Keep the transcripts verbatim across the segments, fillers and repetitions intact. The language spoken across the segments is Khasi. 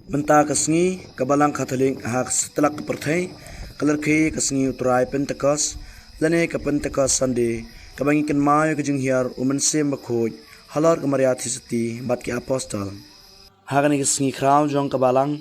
Mynta ka sngi, ka Balang Katholik ha ka satlak ka pyrthei ka la rkhie ka sngi U Trai Pentekost, lane ka Pentekost Sunday, kaba ngi kynmaw ïa ka jinghiar U Mynsiem Bakhuid halor ka Maria Theisotti bad ki Apostol. Ha kane ka sngi khraw jong ka Balang,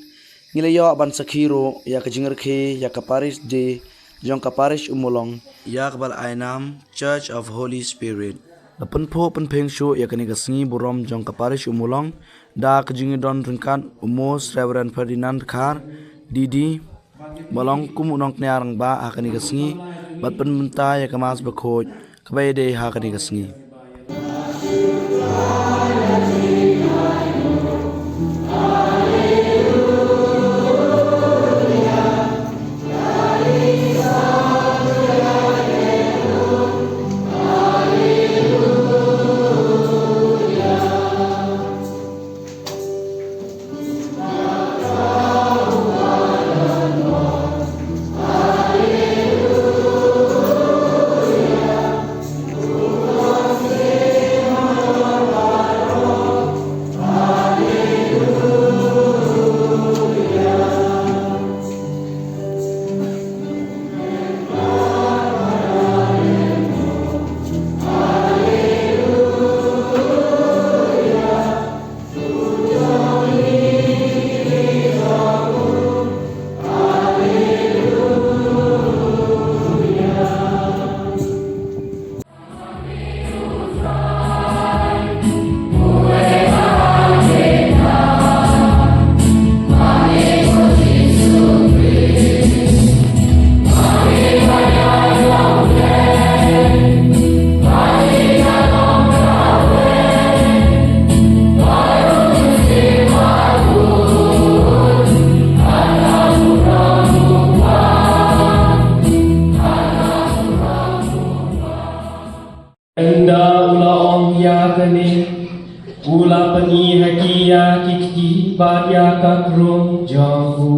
ngi la ïoh ban sakhi ruh ïa ka jingrkhie ïa ka Parish Day jong ka Parish Ummulong, ïa kaba la ai nam Church of Holy Spirit. La pynphuh pynphieng shuh ïa kane ka sngi burom jong ka Parish Ummulong da ka jingdon ryngkat u Most Reverend Ferdinand Khar, D D, ba long kum u nongkñia rangbah ha kane ka sngi, bad pynbynta ïa ka Mass Bakhuid kaba ïadei ha kane ka sngi. Ynda u la ong ïa kane, u la pyni ha ki ïa ki kti bad ïa ka krung jong u.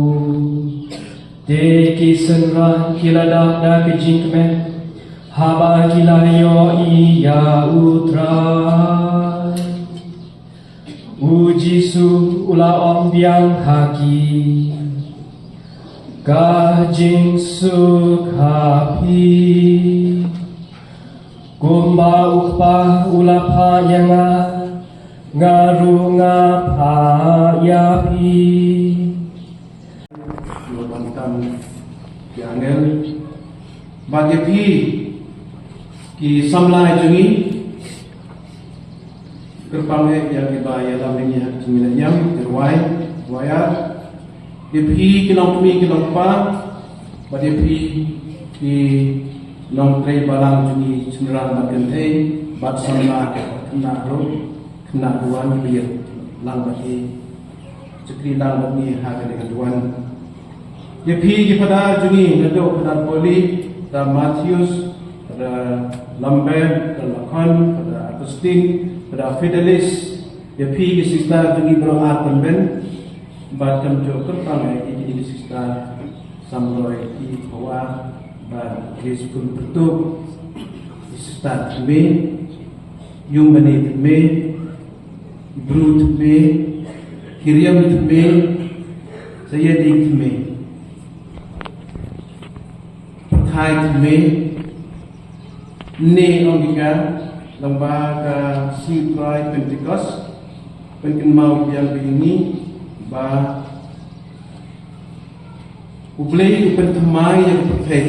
Te ki synran ki la dak da ka jingkmen haba ki la ïohi ïa U Trai. U Jisu u la ong biang ha ki, ka jingsuk ha phi. Kumba U Kpa u la phah ïa nga, nga ruh nga phah ïa phi. Ngi wan tam ki angel bad ïa phi ki samla jong ngi. Kyrpang eh ïa kiba ïalam ïa ngi ha ki jingïalam, ki rwai, rwai ar. Ïa phi ki nongkmie ki nongkpa bad ïa phi ki nongtrei balang jong ngi, shynrang bad kynthei bad samla khynnah ruh, khynnah duwan, ba ïalang bad ngi, shakri lang bad ngi ha kane ka duwan. Ïa phi ki Phadar jong ngi, naduh Phadar Poli, Phadar Matthews, Phadar Lambert, Phadar Lakhon, Phadar Agustin, Phadar Fidelis, ïa phi ki sister jong ngi baroh ar pynben, bad kumjuh kyrpang eh ïa kine ki sister Samroi, ki Hawa, bad ki Skul Pyrtuh, ki sister Thymme, Ïung Bani Thymme, Bru Thymme, Kiriam Thymme, Sayadi Thymme, Pathai Thymme, ne ong ïa ka, lyngba ka sngi U Trai Pentekost, pynkynmaw biang ïa ngi ba U Blei u pynthymmai ïa ka pyrthei.